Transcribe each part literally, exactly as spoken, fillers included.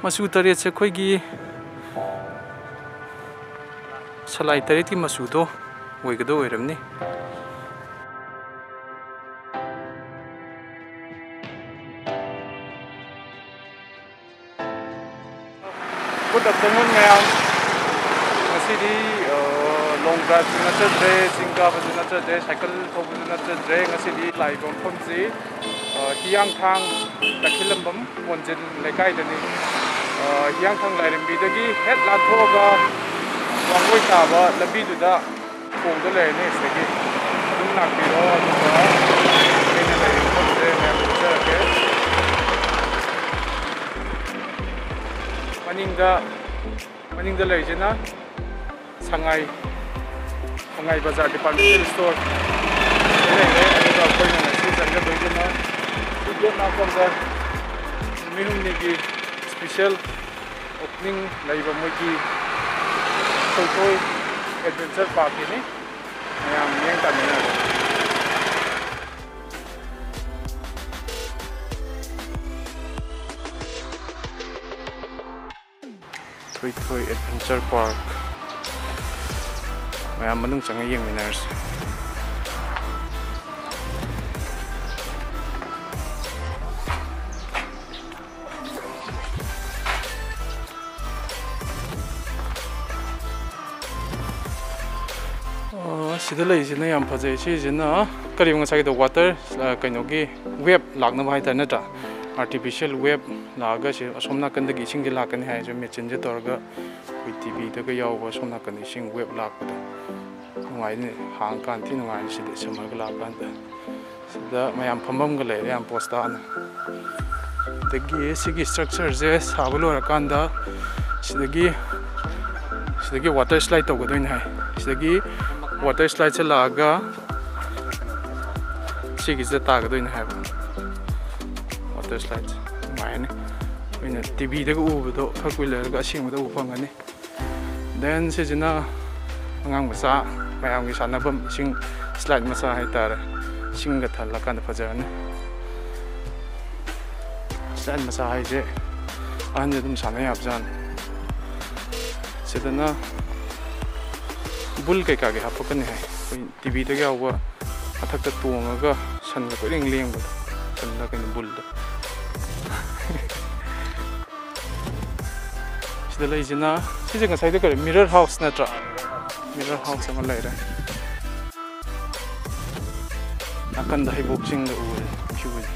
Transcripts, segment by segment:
ꯃꯆꯨ ꯇꯔꯦꯠꯁꯦ ꯑꯩꯈꯣꯏꯒꯤ ꯁꯂꯥꯏ ꯇꯔꯦꯠꯀꯤ ꯃꯆꯨꯗꯣ ꯑꯣꯏꯒꯗꯧ ꯑꯣꯏꯔꯝꯅꯤ꯫ Good afternoon ꯃꯌꯥꯝ꯫ ꯉꯁꯤꯗꯤ ꯂꯣꯡ ꯗ꯭ꯔꯥꯏꯚꯁꯨ ꯅꯠꯆꯗ꯭ꯔꯦ, ꯆꯤꯡ ꯀꯥꯕꯁꯨ ꯅꯠꯆꯗ꯭ꯔꯦ, ꯁꯥꯏꯀꯜ ꯊꯧꯕꯁꯨ ꯅꯠꯆꯗ꯭ꯔꯦ꯫ ꯉꯁꯤꯗꯤ ꯂꯥꯛꯏꯕ ꯃꯐꯝꯁꯤ ꯍꯤꯌꯥꯡꯊꯥꯡ ꯇꯈꯦꯜꯂꯝꯕꯝ ꯃꯣꯟꯖꯤꯜ ꯂꯩꯀꯥꯏꯗꯅꯤ꯫ ꯍꯤꯌꯥꯡꯊꯥꯡ ꯂꯥꯏꯔꯦꯝꯕꯤꯗꯒꯤ ꯍꯦꯛ ꯂꯥꯟꯊꯣꯛꯑꯒ ꯋꯥꯡꯒꯣꯏ ꯇꯥꯕ ꯂꯝꯕꯤꯗꯨꯗ ꯊꯣꯡꯗꯣ ꯂꯩꯔꯅꯤ꯫ ꯁꯤꯗꯒꯤ ꯑꯗꯨꯝ ꯂꯥꯛꯄꯤꯔꯣ, ꯑꯗꯨꯒ ꯑꯩꯅ ꯂꯩꯔꯤꯕ ꯃꯐꯝꯁꯦ ꯃꯌꯥꯝ ꯎꯠꯆꯔꯛꯀꯦ꯫ ꯃꯅꯤꯡꯗ, ꯃꯅꯤꯡꯗ ꯂꯩꯔꯤꯁꯤꯅ ꯁꯉꯥꯏ, ꯁꯉꯥꯏ ꯕꯖꯥꯔ ꯗꯤꯄꯥꯔꯠꯃꯦꯟꯇꯦꯜ ꯁ꯭ꯇꯣꯔ ꯂꯩꯔꯦ꯫ ꯑꯗꯨꯒ ꯑꯩꯈꯣꯏꯅ ꯉꯁꯤ ꯆꯪꯒꯗꯣꯏꯁꯤꯅ ꯒꯦꯠ ꯅꯥꯀꯣꯡꯗ ꯅꯨꯃꯤꯠ ꯍꯨꯝꯅꯤꯒꯤ ꯁ꯭ꯄꯤꯁꯦꯜ ꯑꯣꯄꯅꯤꯡ ꯂꯩꯕ ꯃꯣꯏꯒꯤ ꯊꯣꯏꯊꯣꯏ ꯑꯦꯗꯚꯦꯟꯆꯔ ꯄꯥꯔꯛꯀꯤꯅꯤ꯫ ꯃꯌꯥꯝ ꯃꯤꯠꯌꯦꯡ ꯇꯥꯃꯤꯟꯅꯔꯦ꯫ ꯊꯣꯏꯊꯣꯏ ꯑꯦꯗꯚꯦꯟꯆꯔ ꯄꯥꯔꯛ꯫ ꯃꯌꯥꯝ ꯃꯅꯨꯡ ꯆꯪꯉ ꯌꯦꯡꯃꯤꯟꯅꯔꯁꯤ꯫ ꯑꯣ, ꯁꯤꯗ ꯂꯩꯔꯤꯁꯤꯅ ꯌꯥꯝ ꯐꯖꯩ꯫ ꯁꯤꯁꯤꯅ ꯀꯔꯤꯕ ꯉꯁꯥꯏꯒꯤꯗꯣ? ꯋꯥꯇꯔ, ꯑ, ꯀꯩꯅꯣꯒꯤ ꯋꯦꯞ ꯂꯥꯛꯅꯕ ꯍꯥꯏꯇꯥꯔꯦ, ꯅꯠꯇ꯭ꯔꯥ? ꯑꯥꯔꯇꯤꯐꯤꯁꯤꯌꯦꯜ ꯋꯦꯞ ꯂꯥꯛꯑꯒ ꯁꯤ ꯑꯁꯣꯝ ꯅꯥꯀꯟꯗꯒꯤ ꯏꯁꯤꯡꯁꯦ ꯂꯥꯛꯀꯅꯤ ꯍꯥꯏꯁꯦ, ꯃꯦꯆꯤꯟꯁꯦ ꯇꯧꯔꯒ ꯑꯩꯈꯣꯏ ꯇꯤ ꯚꯤꯗꯒ ꯌꯥꯎꯕ ꯑꯁꯣꯝ ꯅꯥꯀꯟꯗ ꯏꯁꯤꯡ ꯋꯦꯞ ꯂꯥꯛꯄꯗꯣ꯫ ꯅꯨꯡꯉꯥꯏꯅꯤ, ꯍꯥꯡꯀꯥꯟꯗ ꯊꯤ ꯅꯨꯡꯉꯥꯏꯅꯤ ꯁꯤꯗ ꯁꯝꯃꯔꯒ ꯂꯥꯛꯑꯀꯥꯟꯗ꯫ ꯁꯤꯗ ꯃꯌꯥꯝ ꯐꯝꯐꯝꯒ ꯂꯩꯔꯦ, ꯌꯥꯝ ꯄꯣꯁ ꯇꯥꯅ꯫ ꯑꯗꯒꯤ ꯁꯤꯒꯤ ꯁ꯭ꯇ꯭ꯔꯛꯆꯔꯁꯦ ꯁꯥꯕ ꯂꯣꯏꯔꯀꯥꯟꯗ ꯁꯤꯗꯒꯤ, ꯁꯤꯗꯒꯤ ꯋꯥꯇꯔ ꯁ꯭ꯂꯥꯏꯗ ꯇꯧꯒꯗꯣꯏꯅꯦ ꯍꯥꯏ꯫ ꯁꯤꯗꯒꯤ ꯋꯥꯇꯔ ꯁ꯭ꯂꯥꯏꯗꯁꯦ ꯂꯥꯛꯑꯒ ꯁꯤꯒꯤꯁꯤꯗ ꯇꯥꯒꯗꯣꯏꯅꯦ ꯍꯥꯏꯕ꯫ ꯋꯥꯇꯔ ꯁ꯭ꯂꯥꯏꯗꯁꯦ ꯅꯨꯡꯉꯥꯏꯔꯅꯤ꯫ ꯑꯩꯈꯣꯏꯅ ꯇꯤ ꯚꯤꯗꯒ ꯎꯕꯗꯣ ꯈꯔ ꯀꯨꯏ ꯂꯩꯔꯒ ꯑꯁꯦꯡꯕꯗ ꯎꯕ ꯐꯪꯒꯅꯤ꯫ Then ꯁꯤꯁꯤꯅ ꯑꯉꯥꯡ ꯃꯆꯥ ꯃꯌꯥꯝꯒꯤ ꯁꯥꯟꯅꯐꯝ, ꯏꯁꯤꯡ ꯁ꯭ꯂꯥꯏꯗ ꯃꯆꯥ ꯍꯥꯏꯇꯥꯔꯦ꯫ ꯏꯁꯤꯡꯒ ꯊꯜꯂꯀꯥꯟꯗ ꯐꯖꯔꯅꯤ꯫ ꯁ꯭ꯂꯥꯏꯗ ꯃꯆꯥ ꯍꯥꯏꯁꯦ ꯑꯍꯟꯁꯦ ꯑꯗꯨꯝ ꯁꯥꯟꯅ ꯌꯥꯕꯖꯥꯠꯅꯤ꯫ ꯁꯤꯗꯅ ꯕꯨꯜ ꯀꯩꯀꯥꯒꯤ ꯍꯥꯞꯄꯛꯀꯅꯤ ꯍꯥꯏ꯫ ꯑꯩꯈꯣꯏ ꯇꯤꯚꯤꯗꯒ ꯌꯥꯎꯕ ꯃꯊꯛꯇ ꯇꯣꯡꯉꯒ ꯁꯟꯒ ꯀꯣꯏꯂꯦꯡ ꯂꯦꯡꯕꯗꯣ, ꯁꯟꯗ ꯀꯩꯅꯣ, ꯕꯨꯜꯗ꯫ ꯁꯤꯗ ꯂꯩꯁꯤꯅ, ꯁꯤꯁꯦ ꯉꯁꯥꯏꯗ ꯀꯔꯤ, ꯃꯤꯔꯔ ꯍꯥꯎꯁ ꯅꯠꯇ꯭ꯔꯥ? ꯃꯤꯔꯔ ꯍꯥꯎꯁ ꯑꯃ ꯂꯩꯔꯦ꯫ ꯅꯥꯀꯟꯗ ꯍꯩꯕꯣꯛ ꯆꯤꯡꯗ ꯎꯔꯦ, ꯚ꯭ꯌꯨꯁꯦ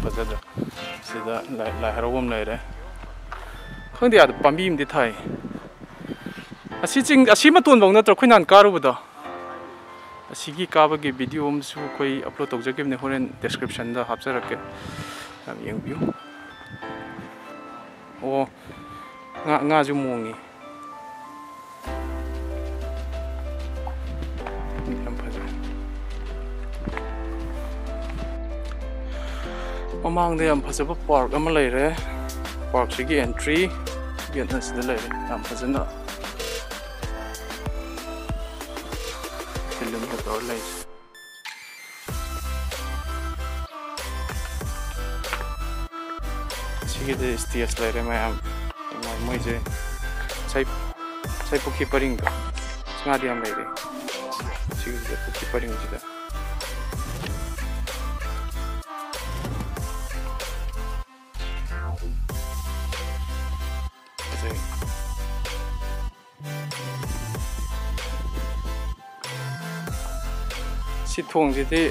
ꯐꯖꯗ꯭ꯔꯥ? ꯁꯤꯗ ꯂꯥꯏ, ꯂꯥꯏ ꯍꯔꯥꯎꯐꯝ ꯂꯩꯔꯦ꯫ ꯈꯪꯗꯦ, ꯑꯥꯗ ꯄꯥꯝꯕꯤ ꯑꯃꯗꯤ ꯊꯥꯏ꯫ ꯑꯁꯤ ꯆꯤꯡ, ꯑꯁꯤ ꯃꯇꯣꯟꯐꯧ ꯅꯠꯇ꯭ꯔꯣ ꯑꯩꯈꯣꯏ ꯅꯍꯥꯟ ꯀꯥꯔꯨꯕꯗꯣ? ꯑꯁꯤꯒꯤ ꯀꯥꯕꯒꯤ ꯚꯤꯗꯤꯑꯣ ꯑꯃꯁꯨ ꯑꯩꯈꯣꯏ ꯑꯞꯂꯣꯗ ꯇꯧꯖꯈꯤꯕꯅꯦ, ꯍꯣꯔꯦꯟ ꯗꯤꯁꯀ꯭ꯔꯤꯞꯁꯟꯗ ꯍꯥꯞꯆꯔꯛꯀꯦ, ꯌꯥꯝ ꯌꯦꯡꯕꯤꯌꯨ꯫ ꯑꯣ, ꯉꯥ, ꯉꯥꯁꯨ ꯃꯣꯡꯉꯤ꯫ ꯌꯥꯝ ꯐꯖꯩ꯫ ꯃꯃꯥꯡꯗ ꯌꯥꯝ ꯐꯖꯕ ꯄꯥꯔꯛ ꯑꯃ ꯂꯩꯔꯦ꯫ ꯄꯥꯔꯛꯁꯤꯒꯤ ꯑꯦꯟꯇ꯭ꯔꯤ ꯒꯦꯠꯅ ꯁꯤꯗ ꯂꯩꯔꯦ꯫ ꯌꯥꯝ ꯐꯖꯅ ꯐꯤꯂꯝꯒ ꯇꯧꯔ ꯂꯩꯔꯦ꯫ ꯁꯤꯒꯤꯗꯤ ꯁ꯭ꯇꯦꯖ ꯂꯩꯔꯦ ꯃꯌꯥꯝ꯫ ꯃꯣꯏꯁꯦ ꯉꯁꯥꯏ, ꯉꯁꯥꯏ ꯄꯨꯈ꯭ꯔꯤ ꯄꯔꯤꯡꯗꯣ, ꯉꯥꯗꯤ ꯌꯥꯝ ꯂꯩꯔꯦ꯫ ꯁꯤꯒꯤꯁꯤꯗ, ꯄꯨꯈ꯭ꯔꯤ ꯄꯔꯤꯡꯁꯤꯗ꯫ ꯐꯖꯩ꯫ ꯁꯤ ꯊꯣꯡꯁꯤꯗꯤ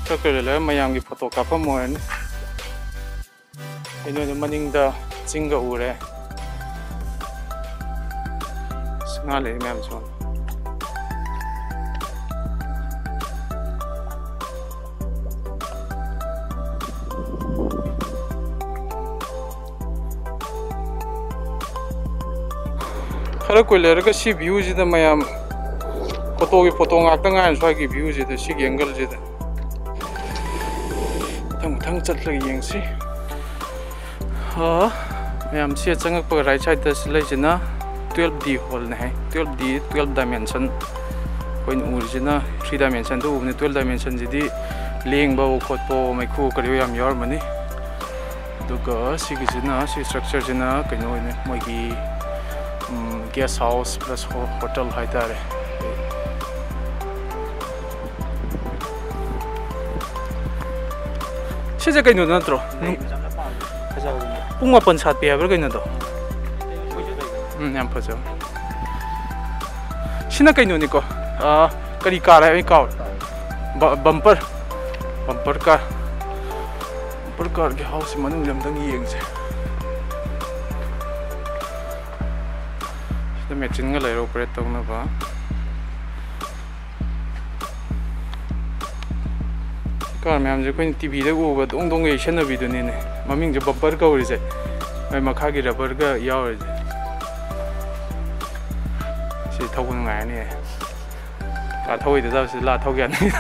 ꯈꯔ ꯀꯨꯏꯔ ꯂꯩꯔ ꯃꯌꯥꯝꯒꯤ ꯐꯣꯇꯣ ꯀꯥꯞꯐꯝ ꯑꯣꯏꯔꯅꯤ꯫ ꯑꯩ ꯅꯣꯏꯗ ꯃꯅꯤꯡꯗ ꯆꯤꯡꯒ ꯎꯔꯦ꯫ ꯑꯁ, ꯉꯥ ꯂꯩꯔꯤ ꯃꯌꯥꯝꯁꯦ꯫ ꯈꯔ ꯀꯨꯏ ꯂꯩꯔꯒ ꯁꯤ ꯚ꯭ꯌꯨꯁꯤꯗ ꯃꯌꯥꯝ ꯐꯣꯇꯣꯒꯤ ꯐꯣꯇꯣ ꯉꯥꯛꯇ ꯉꯥꯏꯔꯦ, ꯁ꯭ꯋꯥꯏꯒꯤ ꯚ꯭ꯌꯨꯁꯤꯗ, ꯁꯤꯒꯤ ꯑꯦꯡꯒꯜꯁꯤꯗ꯫ ꯃꯊꯪ ꯃꯊꯪ ꯆꯠꯂꯒ ꯌꯦꯡꯁꯤ꯫ ꯑ, ꯃꯌꯥꯝ ꯁꯤ ꯆꯪꯉꯛꯄꯒ ꯔꯥꯏꯠ ꯁꯥꯏꯗꯇ ꯁꯤ ꯂꯩꯁꯤꯅ ꯇꯨꯌꯦꯜꯞ ꯗꯤ ꯍꯣꯜꯅꯦ ꯍꯥꯏ꯫ ꯇꯨꯌꯦꯜꯞ ꯗꯤ, ꯇꯨꯌꯦꯜꯞ ꯗꯥꯏꯃꯦꯟꯁꯟ꯫ ꯑꯩꯈꯣꯏꯅ ꯎꯔꯤꯁꯤꯅ ꯊ꯭ꯔꯤ ꯗꯥꯏꯃꯦꯟꯁꯟꯗ ꯎꯕꯅꯤ꯫ ꯇꯨꯌꯦꯜꯞ ꯗꯥꯏꯃꯦꯟꯁꯟꯁꯤꯗꯤ ꯂꯦꯡꯕ ꯈꯣꯠꯄ, ꯃꯩꯈꯨ ꯀꯔꯤ ꯌꯥꯝ ꯌꯥꯎꯔꯝꯃꯅꯤ꯫ ꯑꯗꯨꯒ ꯁꯤꯒꯤꯁꯤꯅ, ꯁꯤ ꯁ꯭ꯇ꯭ꯔꯛꯆꯔꯁꯤꯅ ꯀꯩꯅꯣ ꯑꯣꯏꯅꯤ, ꯃꯣꯏꯒꯤ ꯒꯦꯁ ꯍꯥꯎꯁ ꯄ꯭ꯂꯁ ꯍꯣꯇꯦꯜ ꯍꯥꯏꯇꯥꯔꯦ꯫ ꯁꯤꯁꯦ ꯀꯩꯅꯣꯗꯣ ꯅꯠꯇ꯭ꯔꯣ? ꯄꯨꯡ ꯃꯥꯄꯟ ꯁꯥꯠꯄꯤ ꯍꯥꯏꯕ꯭ꯔꯥ ꯀꯩꯅꯣꯗꯣ? ꯎꯝ, ꯌꯥꯝ ꯐꯖꯕ꯫ ꯁꯤꯅ ꯀꯩꯅꯣꯅꯤꯀꯣ, ꯑꯥ, ꯀꯔꯤ ꯀꯥꯔ ꯍꯥꯏꯕ? ꯑꯩ ꯀꯥꯎꯔꯦ꯫ ꯕ-, ꯕꯝꯄꯔ, ꯕꯝꯄꯔ ꯀꯥꯔ꯫ ꯕꯝꯄꯔ ꯀꯥꯔꯒꯤ ꯍꯥꯎꯁꯁꯤ ꯃꯅꯨꯡꯗ ꯑꯝꯇꯪ ꯌꯦꯡꯁꯦ꯫ ꯁꯤꯗ ꯃꯦꯆꯤꯟꯒ ꯂꯩꯔꯦ ꯑꯣꯄꯔꯦꯠ ꯇꯧꯅꯕ꯫ ꯀꯥꯔ ꯃꯌꯥꯝꯁꯦ ꯑꯩꯈꯣꯏꯅ ꯇꯤꯚꯤꯗ ꯎꯕ ꯗꯣꯡ ꯗꯣꯡ ꯌꯩꯁꯟꯅꯕꯤꯗꯨꯅꯤꯅꯦ꯫ ꯃꯃꯤꯡꯁꯦ ꯕꯝꯄꯔ ꯀꯧꯔꯤꯁꯦ꯫ ꯃꯣꯏ ꯃꯈꯥꯒꯤ ꯔꯕꯔꯒ ꯌꯥꯎꯔꯤꯁꯦ꯫ ꯁꯤ ꯊꯧꯕ ꯅꯨꯡꯉꯥꯏꯔꯅꯤ꯫ ꯀꯥꯔ ꯊꯧꯕꯩꯗ ꯆꯠꯂꯁꯤ, ꯂꯥ ꯊꯧꯒꯦ ꯍꯥꯏꯅꯤ꯫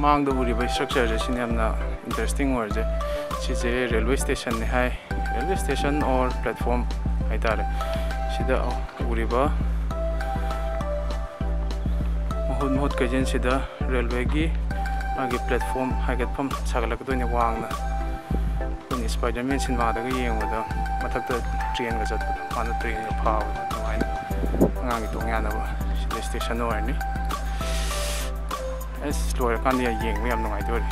ꯃꯥꯡꯗ ꯎꯔꯤꯕ ꯁ꯭ꯇ꯭ꯔꯛꯆꯔꯁꯦ, ꯁꯤꯅ ꯌꯥꯝꯅ ꯏꯟꯇꯔꯦꯁꯇꯤꯡ ꯑꯣꯏꯔꯤꯁꯦ꯫ ꯁꯤꯁꯦ ꯔꯦꯜꯋꯦ ꯁ꯭ꯇꯦꯁꯟꯅꯤ ꯍꯥꯏ꯫ ꯔꯦꯜꯋꯦ ꯁ꯭ꯇꯦꯁꯟ ꯑꯣꯔ ꯄ꯭ꯂꯦꯠꯐꯣꯝ ꯍꯥꯏꯇꯥꯔꯦ꯫ ꯁꯤꯗ ꯎꯔꯤꯕ ꯃꯍꯨꯠ ꯃꯍꯨꯠ ꯀꯩꯖꯦꯟꯁꯤꯗ ꯔꯦꯜꯋꯦꯒꯤ ꯃꯥꯒꯤ ꯄ꯭ꯂꯦꯠꯐꯣꯝ ꯍꯥꯏꯒꯠꯐꯝ ꯁꯥꯒꯠꯂꯛꯀꯗꯣꯏꯅꯤ ꯋꯥꯡꯅ꯫ ꯑꯩꯈꯣꯏꯅ ꯁ꯭ꯄꯥꯏꯗꯔꯃꯦꯟ ꯁꯤꯅꯦꯃꯥꯗꯒ ꯌꯦꯡꯕꯗ ꯃꯊꯛꯇ ꯇ꯭ꯔꯦꯟꯒ ꯆꯠꯄꯗꯣ, ꯃꯥꯅ ꯇ꯭ꯔꯦꯟꯒ ꯐꯥꯕꯗꯣ ꯑꯗꯨꯃꯥꯏꯅ ꯑꯉꯥꯡꯒꯤ ꯇꯣꯡ ꯌꯥꯅꯕ ꯁꯤꯗ ꯁ꯭ꯇꯦꯁꯟ ꯑꯣꯏꯔꯅꯤ꯫ ꯑꯁ, ꯂꯣꯏꯔꯀꯥꯟꯗ ꯌꯦꯡꯕ ꯌꯥꯝ ꯅꯨꯡꯉꯥꯏꯗꯣꯔꯤ꯫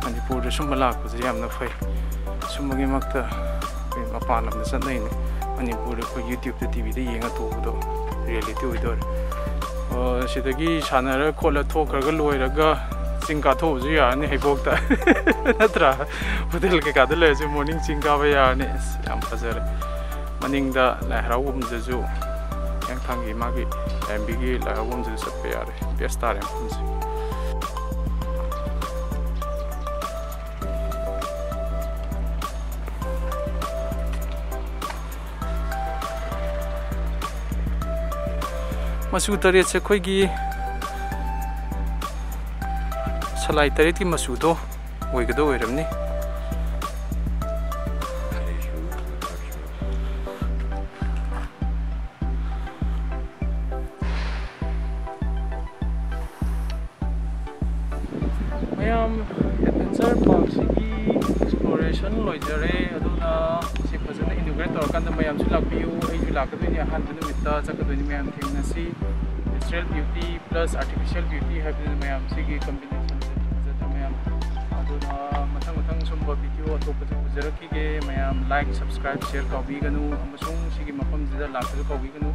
ꯃꯅꯤꯄꯨꯔꯗ ꯁꯨꯝꯕ ꯂꯥꯛꯄꯁꯦ ꯌꯥꯝꯅ ꯐꯩ꯫ ꯁꯨꯝꯕꯒꯤꯃꯛꯇ ꯑꯩꯈꯣꯏ ꯃꯄꯥꯟ ꯂꯝꯗ ꯆꯠꯅꯩꯅꯦ꯫ ꯃꯅꯤꯄꯨꯔꯗ ꯑꯩꯈꯣꯏ YouTube-ꯇ, ꯇꯤꯚꯤꯗ ꯌꯦꯡꯉ ꯇꯣꯛꯄꯗꯣ ꯔꯤꯌꯦꯂꯤꯇꯤ ꯑꯣꯏꯗꯣꯔꯦ꯫ ꯑꯣ, ꯁꯤꯗꯒꯤ ꯁꯥꯟꯅꯔ ꯈꯣꯠꯂ ꯊꯣꯛꯈ꯭ꯔꯒ ꯂꯣꯏꯔꯒ ꯆꯤꯡ ꯀꯥꯊꯣꯛꯎꯕꯁꯨ ꯌꯥꯔꯅꯤ ꯍꯩꯕꯣꯛꯇ꯫ ꯅꯠꯇ꯭ꯔꯥ? ꯍꯣꯇꯦꯜ ꯀꯩꯀꯥꯗ ꯂꯩꯔꯁꯨ ꯃꯣꯔꯅꯤꯡ ꯆꯤꯡ ꯀꯥꯕ ꯌꯥꯔꯅꯤ꯫ ꯑꯁ, ꯌꯥꯝ ꯐꯖꯔꯦ꯫ ꯃꯅꯤꯡꯗ ꯂꯥꯏ ꯍꯔꯥꯎꯐꯝꯗꯁꯨ, ꯍꯤꯌꯥꯡꯊꯥꯡꯒꯤ ꯃꯥꯒꯤ ꯂꯥꯏꯔꯦꯝꯕꯤꯒꯤ ꯂꯥꯏ ꯍꯔꯥꯎꯐꯝꯗꯁꯨ ꯆꯠꯄ ꯌꯥꯔꯦ꯫ ꯕꯦꯁ ꯇꯥꯔꯦ ꯃꯐꯝꯁꯦ꯫ ꯃꯆꯨ ꯇꯔꯦꯠꯁꯦ ꯑꯩꯈꯣꯏꯒꯤ ꯁꯂꯥꯏ ꯇꯔꯦꯠꯀꯤ ꯃꯆꯨꯗꯣ ꯑꯣꯏꯒꯗꯧ ꯑꯣꯏꯔꯝꯅꯤ꯫ ꯃꯌꯥꯝ, ꯑꯦꯗꯚꯦꯟꯆꯔ ꯄꯥꯔꯛꯁꯤꯒꯤ ꯑꯦꯛꯁꯄ꯭ꯂꯣꯔꯦꯁꯟ ꯂꯣꯏꯖꯔꯦ꯫ ꯑꯗꯨꯅ ꯁꯤ ꯐꯖꯅ ꯏꯅꯣꯒ꯭ꯔꯦꯠ ꯇꯧꯔꯀꯥꯟꯗ ꯃꯌꯥꯝꯁꯨ ꯂꯥꯛꯄꯤꯌꯨ꯫ ꯑꯩꯁꯨ ꯂꯥꯛꯀꯗꯣꯏꯅꯤ, ꯑꯍꯥꯟꯕ ꯅꯨꯃꯤꯠꯇ ꯆꯠꯀꯗꯣꯏꯅꯤ꯫ ꯃꯌꯥꯝ ꯊꯦꯡꯅꯁꯤ꯫ Natural beauty plus artificial beauty ꯍꯥꯏꯕꯗꯨꯅ ꯃꯌꯥꯝ ꯁꯤꯒꯤ ꯀꯝꯕꯤꯅꯦꯁꯟꯁꯦ ꯐꯖꯗ꯭ꯔꯥ ꯃꯌꯥꯝ? ꯑꯗꯨꯅ ꯃꯊꯪ ꯃꯊꯪ ꯁꯨꯝꯕ ꯚꯤꯗꯤꯑꯣ ꯑꯇꯣꯞꯄꯁꯨ ꯄꯨꯖꯔꯛꯈꯤꯒꯦ꯫ ꯃꯌꯥꯝ ꯂꯥꯏꯛ, ꯁꯕꯁꯀ꯭ꯔꯥꯏꯕ, ꯁꯤꯌꯔ ꯀꯥꯎꯕꯤꯒꯅꯨ, ꯑꯃꯁꯨꯡ ꯁꯤꯒꯤ ꯃꯐꯝꯁꯤꯗ ꯂꯥꯛꯄꯁꯨ ꯀꯥꯎꯕꯤꯒꯅꯨ꯫